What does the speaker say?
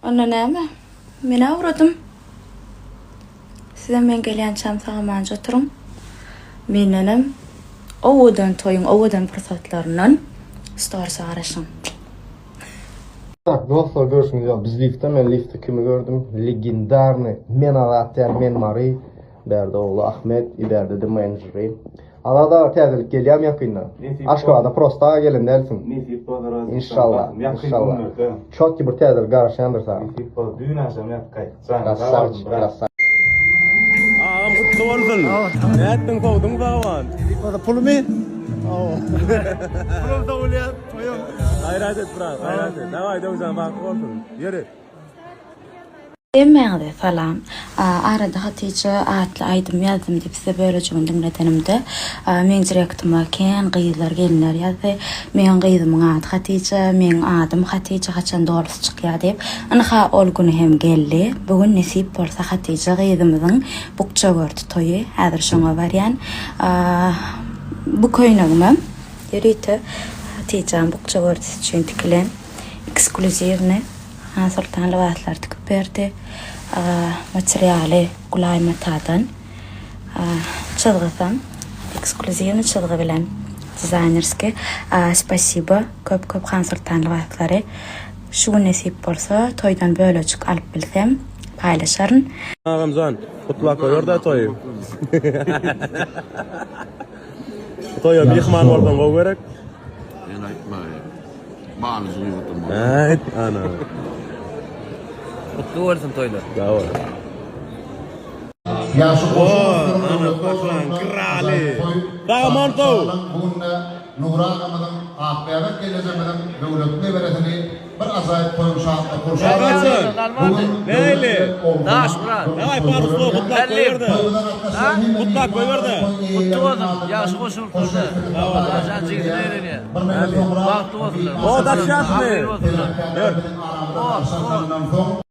Onda näme? Men-ä ugradym. Sizem men gelýänçäm sag-amanca oturyň. Mendenem owadan toýuň owadan pursatlaryndan storisa garaşyň. Tak dostlar görşüňiz ýaly biz liftde men liftde kimi gördüm legendarny men azat däl men mary bärde ogly Ahmet i bärde-de menejeri Azat aga täzelik gelýämi ýakynda Aşgabada prosta aga gelen dälsiň Nesip bolsa razy Inşallah Ýakyn inşallah günlerde. Çotki bir täzelik garaşýandyr saňa Nesip bolsa düýn agşam ýatyp gaýtdyk. Janyň sag bolsun brat. Krasawçyk Agam gutly bolsun. Nätdiň sowduň sawan. Pulumy? Pulum sowulýar. Gaýrat et brat, gaýrat et. Daway Döwjan bagtly bolsun. Ýöri. Hemmäňize salam. Arada Hatyja atly aýdym ýazdym diýip size bölejigini diňledenimde meň direktyma kän gyzlar gelinler ýazdy. Meň gyzymyň ady Hatyja, meň adym Hatyja haçan dolusy çykýar diýip. Ynha ol gün hem geldi. Bu gün nesip bolsa Hatyja gyzymyzyň bukja gördi toýy. Häzir şoňa barýan. Bu köýnegimem Ýörite Hatyjaň bukja gördüsi üçin tikilen eksklýuziwnyý Hansoltan lybaslary tikip berdi. Materialy gulaý matadan. Çyzgysam eksklýuziwnyý çyzgy bilen dizaýnerskiý. Spasibo köp köp Hansoltan lybaslary. Şu gün nesip bolsa toýdan bölejik alyp bilsem paýlaşaryn. Agamjan gutlap goýber-dä toýy. Toýa myhman bolsaň gowy gerek. Men aýtmaýyn. Balyjy guýup oturmaly. Aýt ana. Gutly bolsun toýlar. Sag bol. Ýagşy O, ana saklaň kraly. Sag aman sow. Bu günde Nury agamyzyň, Akbäbek gelnejemiziň döwletli neberesini bir ajaýyp toýuň şatlygy gurşap aldy. Bu gün Nähili? Daş brat. Daway parus sow gutlap goýber-de. Gutlap goýber-de. Gutly bolsun. Ýagşy goşulypdyr-da. Allajan jigisine öýlenýär. Bagtly bolsunlar. O daşýasmy? Agzybir bolsunlar. Ýör. Ot, ot.